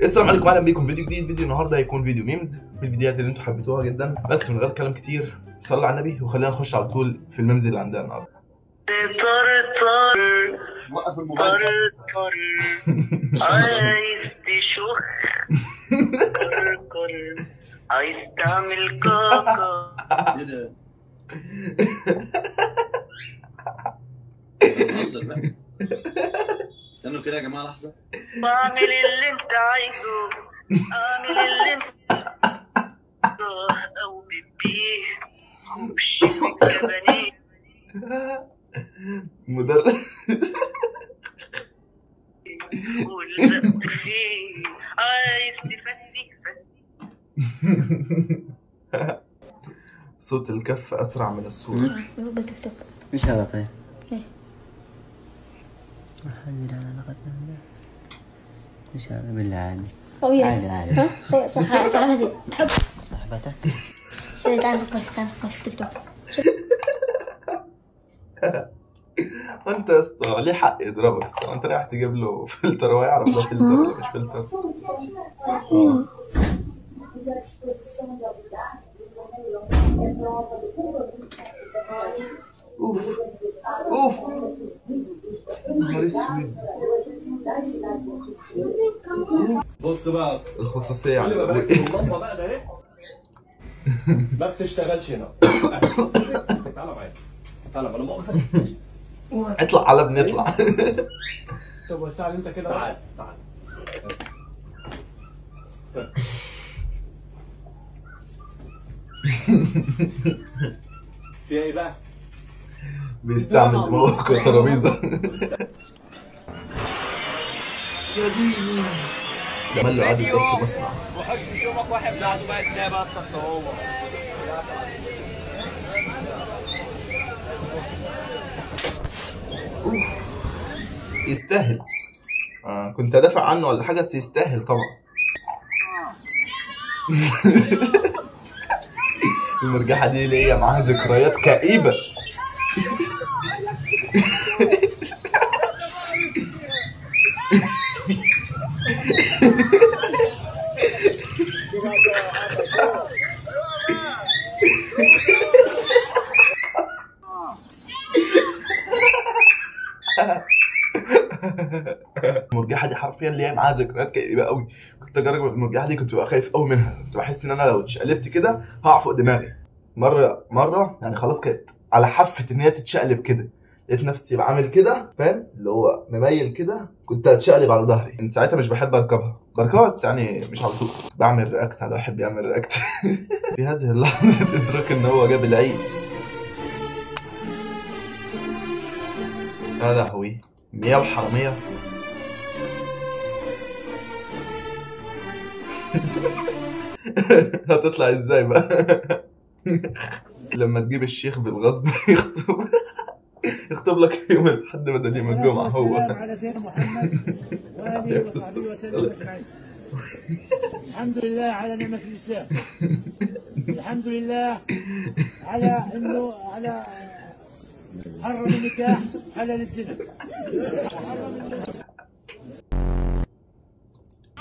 السلام عليكم، اهلا بيكم فيديو جديد. فيديو النهارده هيكون فيديو memes من الفيديوهات اللي انتم حبيتوها جدا، بس من غير كلام كتير صلوا على النبي وخلينا نخش على طول في ال memes اللي عندنا النهارده. وقف الموبايل. عايز تشوخ كركر، عايز تعمل كاكا. ايه ده؟ بتهزر بقى؟ استنوا كده يا جماعة لحظة. اعمل اللي انت عايزه، اعمل اللي انت او بيبيه وبشيك مدرب عايز تفتي. صوت الكف اسرع من الصورة. بتفتك ايش هذا طيب؟ ايش؟ ايش هذا بالله عليك؟ خويا عادي عادي. خويا صح صاحبتي حب صاحبتك؟ تعال فوق، تعال فوق تيك توك. انت يا اسطى ليه حق يضربك الصراحة، انت رايح تجيب له فلتر هو يعرف ده فلتر ولا مش فلتر. اوف اوف نهار اسود. بص بقى الخصوصية على اللمبة بقى ده اهي ما بتشتغلش هنا. تعالى معايا، تعالى بلا مؤاخذة. اطلع على بنطلع. طب وسع لي انت كده. تعال تعال. فيها ايه بقى؟ بيستعمل دماغه كترابيزه. يا ديني عمل له عادة ضبط مصنع. وحط شومك واحد بعده بقى تلاقي بقى اصلا هو. اوف يستاهل. كنت ادافع عنه ولا حاجة، بس يستاهل طبعا. المرجحة دي ليا معاها ذكريات كئيبة. المرجحة دي حرفيا ليا معاها ذكريات كئيبة قوي. كنت اجرب المرجحة دي كنت ببقى خايف قوي منها، كنت بحس ان انا لو اتشقلبت كده هقع فوق دماغي. مرة يعني خلاص كانت على حافة ان هي تتشقلب كده، لقيت نفسي بعمل كده، فاهم اللي هو مميل كده، كنت هتشقلب على ظهري. من ساعتها مش بحب اركبها، بركبها بس يعني مش على طول. بعمل react على واحد بيعمل react. في هذه اللحظة ادراك ان هو جاب العيد. يا لهوي، مياه وحراميه. هتطلع ازاي بقى؟ لما تجيب الشيخ بالغصب يخطب لك يوم الأحد بدل يوم الجمعة. هو على سيدنا محمد وآله وصحبه وسلم أجمعين. الحمد لله على نعمة الإسلام، الحمد لله على إنه على حرم النكاح حلال الزنا.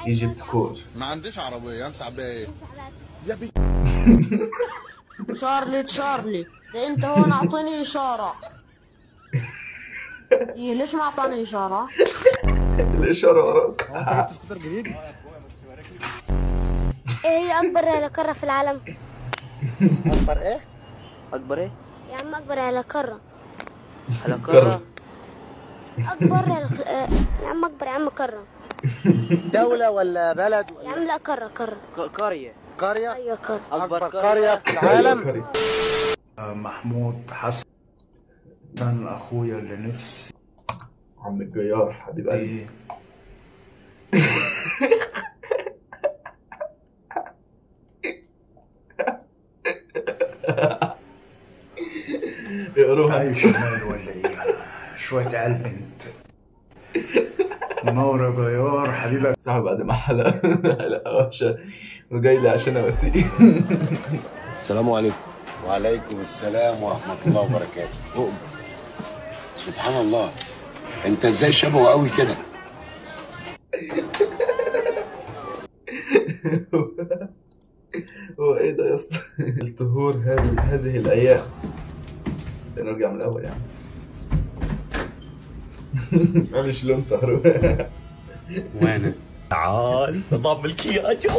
ايجيبت كور. ما عنديش عربية امسح بيها ايه؟ يا بي. تشارلي تشارلي ده انت هون اعطيني اشارة. إيه ليش ما اعطاني اشارة؟ الاشارة وراك. انت جبت سكوتر جديد؟ ايه هي اكبر قارة في العالم؟ اكبر ايه؟ اكبر ايه؟ يا عم اكبر على قارة. على قارة؟ اكبر يا عم، اكبر يا عم قارة. دولة ولا بلد؟ يا عم لا قارة، قارة. قرية. قرية؟ ايوه قرية. أكبر قرية في العالم. محمود حسن أخويا اللي نفسي. عم الجيار حبيب قلبي. اقروها. عايش شمال ولا ايه؟ شوية عيال بنت. منور يا جيار حبيبك. صاحبي بعد ما حلقة حلقة وحشة وجاي لي عشان اواسيه. السلام عليكم. وعليكم السلام ورحمة الله وبركاته. سبحان الله، انت ازاي شبهه قوي كده؟ هو ايه ده يا اسطى؟ الطهور هذه الايام. نرجع من الاول يعني. ما مش لون طهر. وينه؟ تعال ضم الكياج جوا.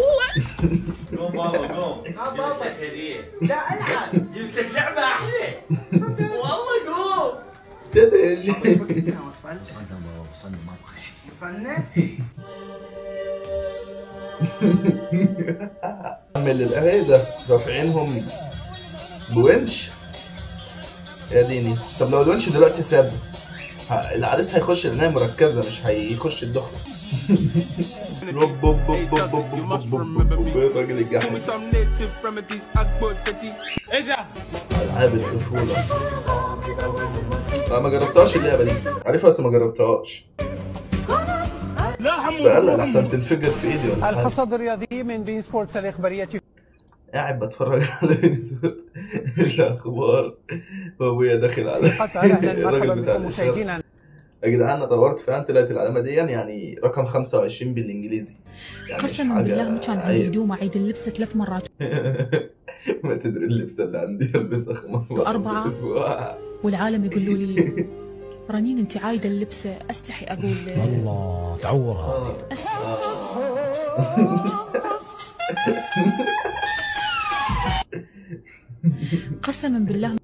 قوم بابا قوم. جبت لك هديه. لا العب، جبت لك لعبه احلى. صدق والله. قوم. وصلنا بابا، وصلنا، ما ابغى شيء. وصلنا؟ اعمل ايه ده؟ رافعينهم بونش؟ يا ديني. طب لو الونش دلوقتي ساب العريس هيخش العناية مركزة، مش هيخش الدخلة. الراجل الجحد. ايه ده؟ ألعاب الطفولة. أنا ما جربتهاش اللعبة دي، عارفها بس ما جربتهاش. لا لحسن تنفجر في ايدي ولا حاجة. الحصاد الرياضي من بين سبورتس الإخبارية. قاعد بتفرج على بين سبورت الأخبار وأبويا داخل على الراجل بتاع الإشارة. يا جدعان انا دورت فعلا طلعت العلامة دي يعني رقم 25 بالانجليزي. يعني قسما بالله ما كان عندي هدوم اعيد اللبسه 3 مرات. ما تدري اللبسه اللي عندي البسها 5 مرات واربعة، والعالم يقولوا لي رنين انت عايدة اللبسه، استحي اقول الله تعور هذه. قسما بالله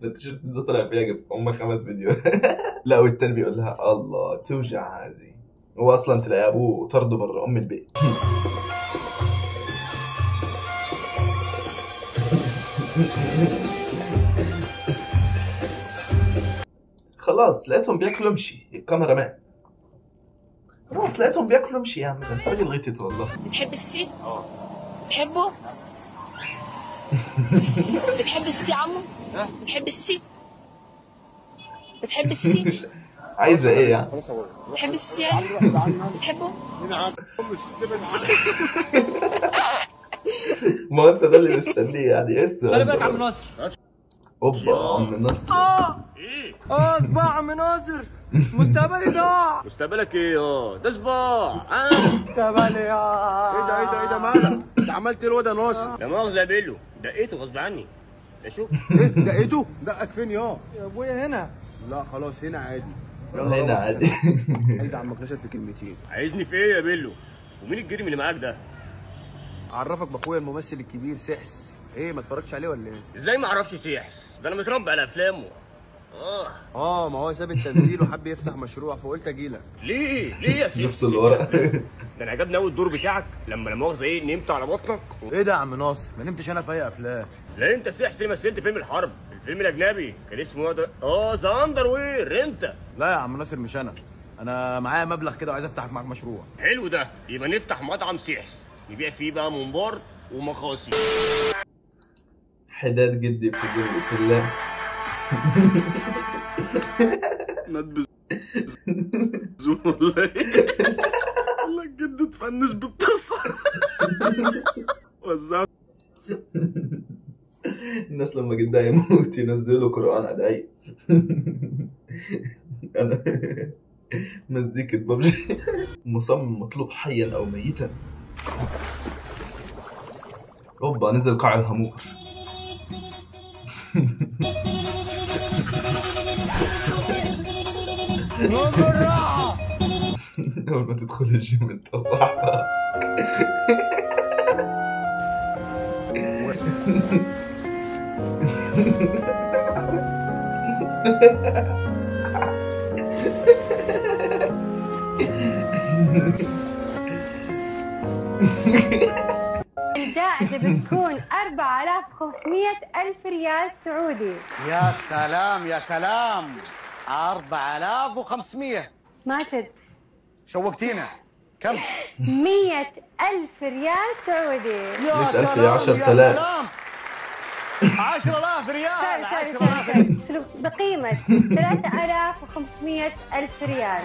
التيشيرت ده طلع فيها هم 5 فيديوهات. لا والتاني بيقول لها الله توجع هذه، هو اصلا تلاقي ابوه طرده بره ام البيت. خلاص لقيتهم بياكلوا امشي الكاميرا مان. خلاص لقيتهم بياكلوا امشي يا عم، ده انت راجل غتت والله. بتحب السي؟ اه. بتحبه؟ بتحب السي يا عمو؟ بتحب السي؟ بتحب السي؟ عايزه ايه يعني؟ بتحب السي؟ بتحبه؟ ما هو انت ده اللي مستنيه يعني. ايه السؤال؟ خلي بالك عم ناصر. اوبا عم ناصر. اه صباع عم ناصر، مستقبلي ضاع. مستقبلك ايه؟ ده صباع. مستقبلي. ايه ده ايه ده ايه ده مالك؟ انت عملت ايه الواد يا ناصر؟ لا مؤاخذة يا بيلو، دقيته غصب عني. شوف ايه دقيته؟ دقك فين يا؟ يا ابويا هنا. لا خلاص هنا عادي. يلا هنا عادي. عايز عمك ناصر في كلمتين. عايزني في ايه يا بيلو؟ ومين الجرم اللي معاك ده؟ اعرفك باخويا الممثل الكبير سحس. ايه ما اتفرجتش عليه ولا ايه؟ ازاي ما اعرفش سحس؟ ده انا متربي على افلامه. ما هو ساب التمثيل وحب يفتح مشروع فقلت اجيلك. ليه؟ ليه يا سيدي؟ نص الورق. ده انا عجبني قوي الدور بتاعك لما لا مؤاخذة ايه نمت على بطنك. ايه ده يا عم ناصر؟ ما نمتش انا في اي افلام. لا انت سحس مثلت فيلم الحرب، الفيلم الاجنبي كان اسمه ده The Underwear. انت؟ لا يا عم ناصر مش انا، انا معايا مبلغ كده وعايز افتح معاك مشروع. حلو ده، يبقى نفتح مطعم سحس نبيع فيه بقى ممبار ومخاصي. حداد جدي في ذمة الله. مات بزوم والله. والله الجد اتفنش بالطاسة. وزعت. الناس لما جدها يموت ينزلوا قرآن أدعية. أنا مزيكة ببجي. مصمم مطلوب حيا أو ميتا. اوبا نزل قاع الهامور. أول ما تدخل الجيم أنت صاحبك. الجائزة بتكون 4500 ألف ريال سعودي. يا سلام يا سلام، 4500. ماجد شوقتينا. كم؟ 100 ألف ريال سعودي. يا سلام يا سلام، 10000 ريال. sorry sorry، بقيمة 3500 ألف ريال.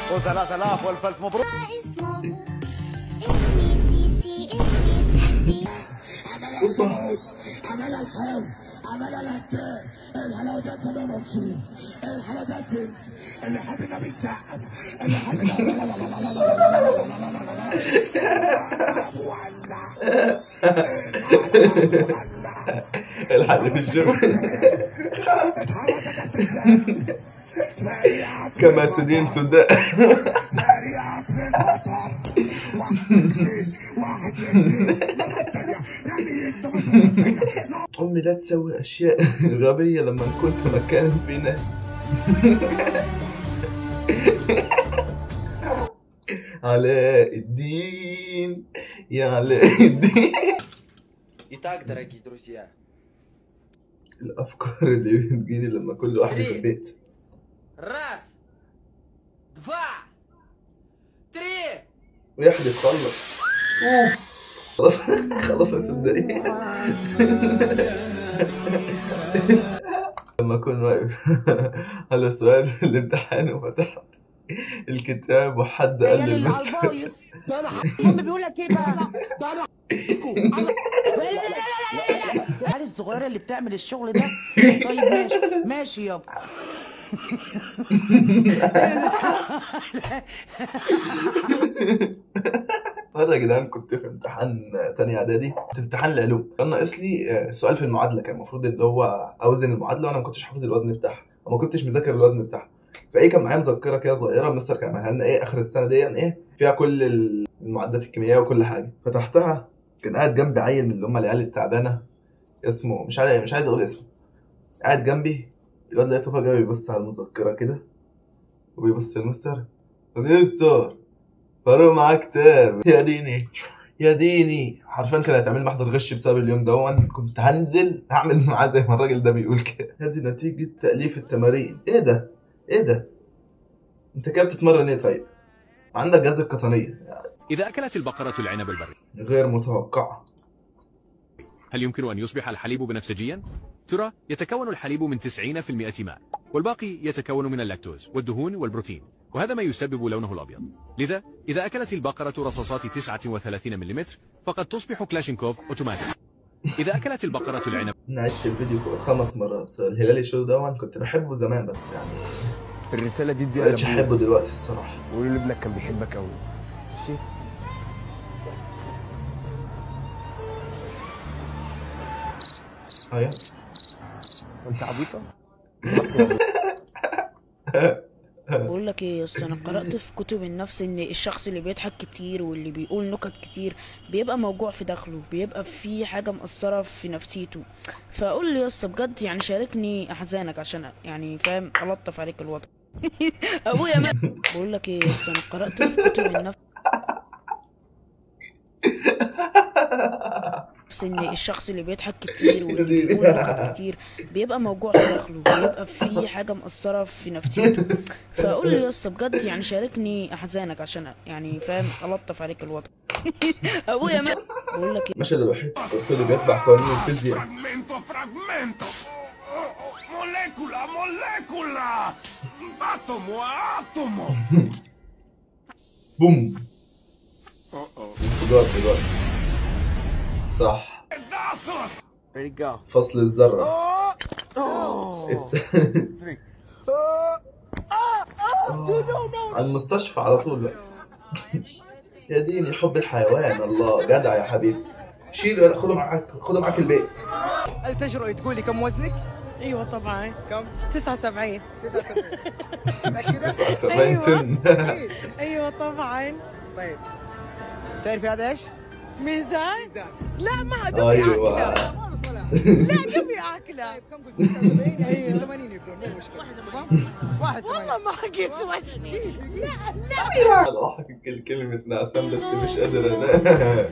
و3000 والف ألف مبروك. اسمي سيسي، اسمي سيسي. عملها الحلو، عملها الهتان، الحلاوة ده سبب مبسوط، الحلاوة ده سنس، اللي حب النبي يسقف، اللي حب. لا لا لا لا لا لا لا لا لا. الحق في الجيم. كما تدين تدان. أمي لا تسوي أشياء غبية لما نكون في مكان فيه ناس. علاء الدين يا علاء الدين. Итак, дорогие друзья. الأفكار اللي بتجيلي لما أكون لوحدي في البيت. Раз, два, три. ويحدف خلص. أوف خلاص خلاص صدقني. لما أكون واقف على سؤال الامتحان وفتحت الكتاب وحد قال لي المستر ده انا امي بيقول لك ايه بقى؟ ده انا لا لا لا لا العيال الصغيرة اللي بتعمل الشغل ده. طيب ماشي ماشي يابا. مرة يا جدعان كنت في امتحان تانية اعدادي، كنت في امتحان العلوم، كان ناقص لي سؤال في المعادلة، كان المفروض اللي هو اوزن المعادلة وانا ما كنتش حافظ الوزن بتاعها وما كنتش مذاكر الوزن بتاعها. فايه كان معايا مذكره كده صغيرة المستر كان عملها لنا ايه اخر السنة دي، يعني ايه فيها كل المعادلات الكيميائية وكل حاجة. فتحتها كان قاعد جنبي عيل من اللي هم العيال التعبانة، اسمه مش عارف، مش عايز اقول اسمه، قاعد جنبي الواد، لقيته فجاة بيبص على المذكرة كده وبيبص للمستر، مستر فاروق معاه كتاب. يا ديني يا ديني، حرفيا كان هيتعمل محضر غش بسبب اليوم ده، وانا كنت هنزل هعمل معاه زي ما الراجل ده بيقول كده. هذه نتيجة تاليف التمارين. ايه ده؟ ايه ده؟ انت كده بتتمرن ايه طيب؟ عندك جهاز القطنية. إذا أكلت البقرة العنب البري غير متوقعة، هل يمكن أن يصبح الحليب بنفسجيا؟ ترى يتكون الحليب من 90% ماء، والباقي يتكون من اللاكتوز والدهون والبروتين، وهذا ما يسبب لونه الأبيض. لذا إذا أكلت البقرة رصاصات 39 ملم فقد تصبح كلاشينكوف أوتوماتيك. إذا أكلت البقرة العنب. أنا عدت الفيديو فوق 5 مرات. الهلالي شو ده كنت بحبه زمان، بس يعني الرسالة دي ما بقتش أحبه دلوقتي الصراحة. قولوا لابنك كان بيحبك أوي. ماشي؟ أيوه أنت عبيطة؟ بقول لك ايه يا اسطى، انا قرأت في كتب النفس ان الشخص اللي بيضحك كتير واللي بيقول نكت كتير بيبقى موجوع في داخله، بيبقى في حاجة مأثرة في نفسيته. فقول لي يا اسطى بجد، يعني شاركني احزانك عشان يعني فاهم الطف عليك الوضع. ابويا مات. بقول لك ايه يا اسطى، انا قرأت في كتب النفس ان الشخص اللي بيضحك كتير واللي بيقول نكت كتير بيبقى موجوع في داخله، بيبقى في حاجة مأثره في نفسيته. فقول لي يا اسطى بجد، يعني شاركني احزانك عشان يعني فاهم الطف عليك الوضع. ابويا مات. بقول لك المشهد الوحيد قلت له بيتبع قوانين الفيزياء. fragmento fragmento molecola molecola atomo atomo بوم. انفجار دلوقتي صح. فصل الذرة. على المستشفى على طول بقى. يا ديني حب الحيوان، الله جدع يا حبيبي. شيله خده معاك، خده معاك البيت. هل تجرؤي تقولي كم وزنك؟ ايوه طبعا. كم؟ 79. 79 طن. ايوه طبعا. طيب تعرفي هذا ايش؟ ميزان؟ لا ما دوبي أيوة. اكله. لا دوبي اكله. طيب كم قلت؟ 79 يعني 80 يكون مو مشكلة. تمام؟ والله ما اقيس وزني. لا لا انا اضحك كلمة نعسان بس مش قادر انام.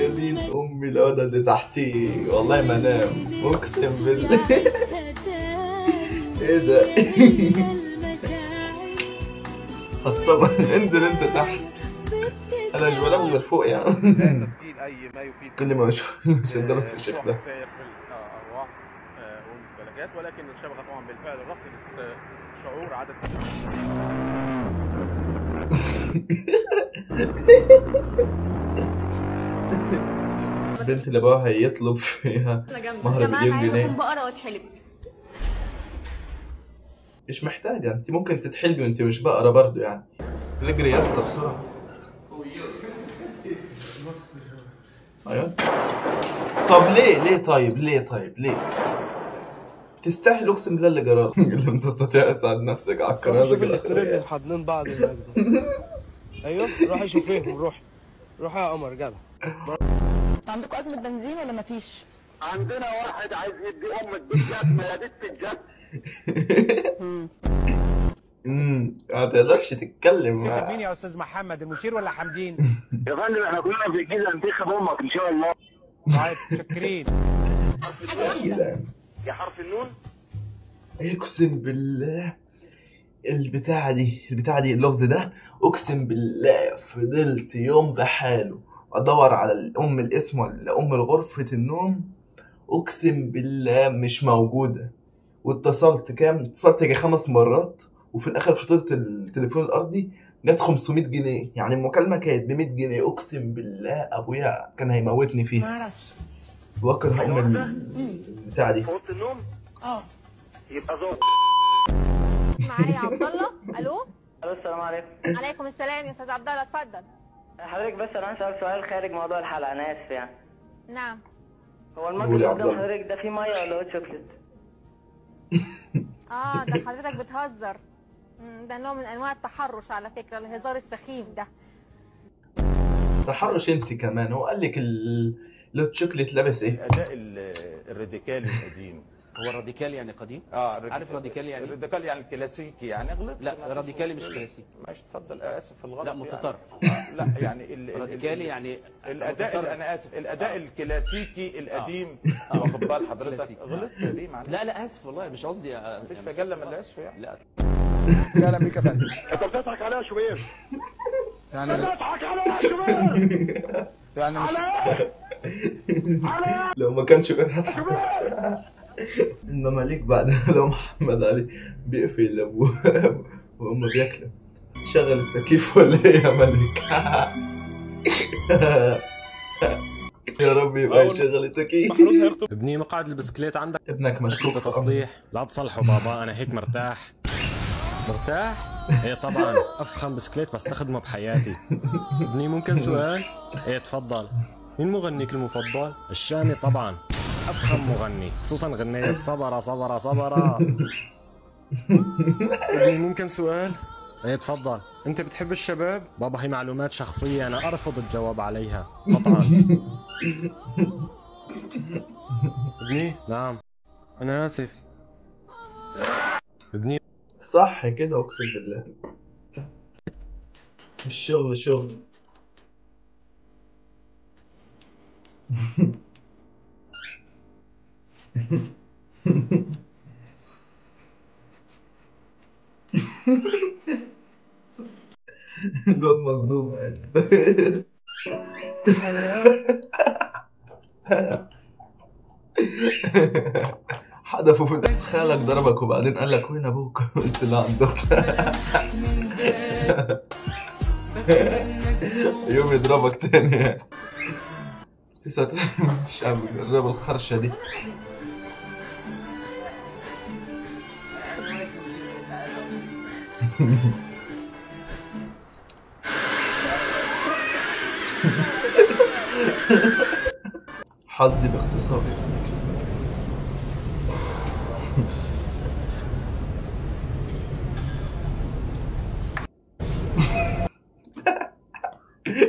يا دين امي لو انا اللي تحتي والله ما انام اقسم بالله. ايه ده؟ طب انزل انت تحت، انا مش بنام غير فوق يعني. تسجيل اي ما يفيد كل ما اشوف مش في الشكل ده. خسائر في الارواح والممتلكات، ولكن الشبكة طبعا بالفعل رصدت شعور عدد البنت اللي ابوها هيطلب فيها مهر مليون جنيه. بقرة واتحلب. مش محتاجة، انت ممكن تتحلبي وانت مش بقرة برضو يعني. اجري يا اسطى بسرعة. ايوه. طب ليه ليه طيب ليه طيب ليه؟ تستاهل اقسم بالله اللي جرالك. لم تستطيع اسعد نفسك على القناة. شوف الاثنين اللي حاضنين بعض هناك. ايوه روحي شوفيهم، روحي روحي يا قمر جدع. عندكم ازمة بنزين ولا مفيش؟ عندنا واحد عايز يدي امك بالجزمه يا بنت الجزمة. ما تقدرش تتكلم. مين يا استاذ محمد، المشير ولا حمدين؟ يا فندم احنا كلنا في الجيزة هنتخب امك ان شاء الله. طيب متشكرين. يا حرف النون. اقسم بالله البتاعه دي اللغز ده اقسم بالله فضلت يوم بحاله ادور على الام الاسم ولا ام غرفة النوم، اقسم بالله مش موجودة. واتصلت كام؟ اتصلت يجي 5 مرات، وفي الاخر فاتورة التليفون الارضي جت 500 جنيه، يعني المكالمة كانت ب 100 جنيه. اقسم بالله ابويا كان هيموتني فيها. ما اعرفش. بكره ام البتاعه دي. في اوضة النوم؟ اه. يبقى ذوق. معايا عبد الله. الو. الو السلام عليكم. عليكم السلام يا استاذ عبد الله، اتفضل. حضرتك بس انا هسأل سؤال خارج موضوع الحلقة، انا اسف يعني. نعم. هو ال mug اللي قدام حضرتك ده فيه مية ولا hot chocolate؟ اه ده حضرتك بتهزر. ده نوع من انواع التحرش على فكرة، الهزار السخيف ده. تحرش انت كمان؟ هو قال لك ال hot chocolate لابس ايه؟ الاداء الراديكالي القديم. هو الراديكالي يعني قديم؟ اه عارف راديكالي يعني؟ الراديكالي يعني الكلاسيكي يعني غلط. لا راديكالي مش كلاسيكي. ماشي اتفضل، اسف في الغلط. لا متطرف. يعني. لا يعني راديكالي يعني الاداء، انا اسف، الاداء الكلاسيكي القديم. واخد بال حضرتك؟ غلطت ليه معلش؟ لا لا اسف والله مش قصدي. مفيش مجلة من الاسف يعني. لا اهلا بيك يا فندم. انت بتضحك عليا يا شوبير. يعني بتضحك عليا يا شوبير. يعني مش على لو ما كانش كان هضحك. انما ليك بعد لو محمد علي بيقفل الابواب وهم بياكلوا، شغل التكييف ولا ايه يا ملك؟ يا رب يبقى يشغل التكييف. ابني مقعد البسكليت عندك، ابنك مشكوك في تصليح. لا تصلحه بابا، انا هيك مرتاح. مرتاح؟ ايه طبعا، افخم بسكليت بستخدمه بحياتي. ابني ممكن سؤال؟ ايه تفضل. مين مغنيك المفضل؟ الشامي طبعا، افخم مغني، خصوصا غنية صبرة صبرة صبرة. ابني ممكن سؤال؟ ايه تفضل. انت بتحب الشباب؟ بابا هي معلومات شخصية انا ارفض الجواب عليها قطعا. ابني؟ نعم. انا اسف. ابني صح كده اقسم بالله. الشغل شغل. الواد مظلوم. حدفوا في الأرض. خالك ضربك وبعدين قال لك وين ابوك؟ قلت له عند اختك. يوم يضربك تاني. 99 الشعب جرب الخرشه دي. حظي باختصار.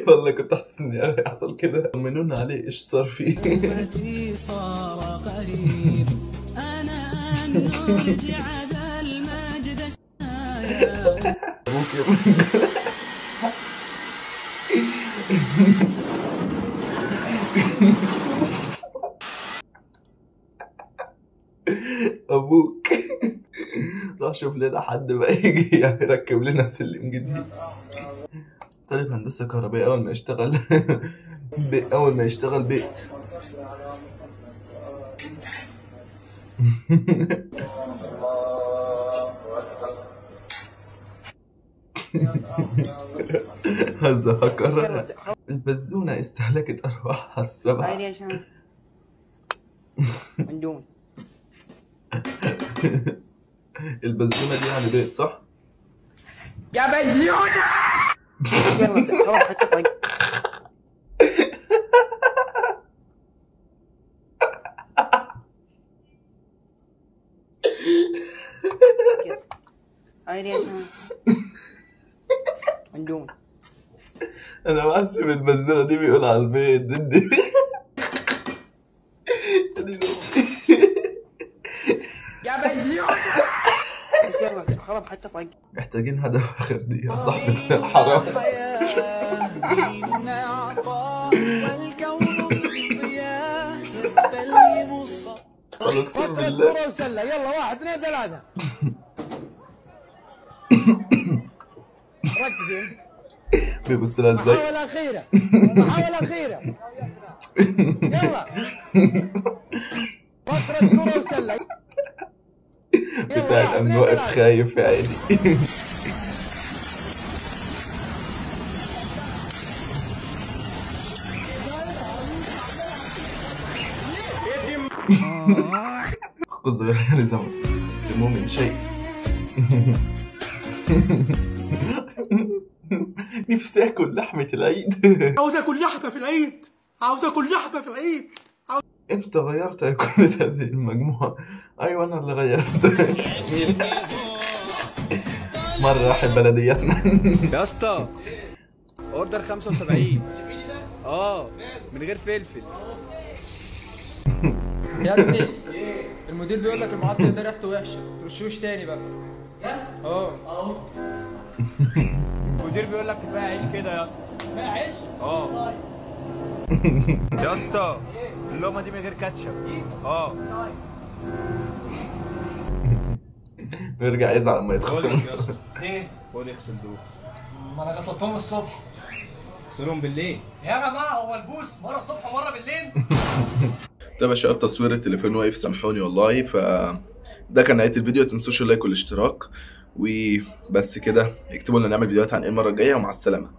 والله كنت حاسس اني هيحصل كده. طمنونا عليه ايش صار فيه. صار قريب انا ان ارجع ذا المجد. ابوك روح شوف لنا حد بقى يجي يركب لنا سلم جديد. طالب هندسة كهربائية أول ما يشتغل أول ما يشتغل بيت. هذا هكر. البزونة استهلكت أرواحها السبعة. البزونة دي يعني بيت صح؟ يا بزونة. يلا ابدا خلاص حتطلع كده. اندومي. انا بحسب البزوره دي بيقول على البيض. يا بزيون يلا خرب حتى طق. محتاجين هدف اخر دي يا صاحبي حرام. اقسم بالله. كرة وسلة، يلا 1 2 3. ركزي. بيبص لها ازاي؟ محاولة أخيرة، محاولة أخيرة. يلا. فترة كرة وسلة. بتاع الأمن واقف خايف يا عيني. قصدي زمان المؤمن شيء. نفسي اكل لحمة العيد. عاوز اكل لحمة في العيد، عاوز اكل لحمة في العيد. انت غيرت ايقونة هذه المجموعة. ايوه انا اللي غيرت. مرة راحت بلدياتنا. يا اسطى order 75. من غير فلفل. يا ابني المدير بيقول لك المعطل ده ريحته وحشة، ترشوش تاني بقى. اهو. المدير بيقول لك كفاية عيش كده يا اسطى. كفاية عيش؟ يا اسطى اللقمة دي من غير كاتشب. بيرجع يزعل لما يتخصم. ايه؟ خد اغسل دول. ما انا غسلتهم الصبح. اغسلهم بالليل يا جماعة. هو البوس مرة الصبح ومرة بالليل. طب يا شباب تصوير التليفون واقف، سامحوني والله. ف ده كان نهاية الفيديو، متنسوش ال like والاشتراك وبس كده. اكتبوا لنا نعمل فيديوهات عن ايه المرة الجاية، ومع السلامة.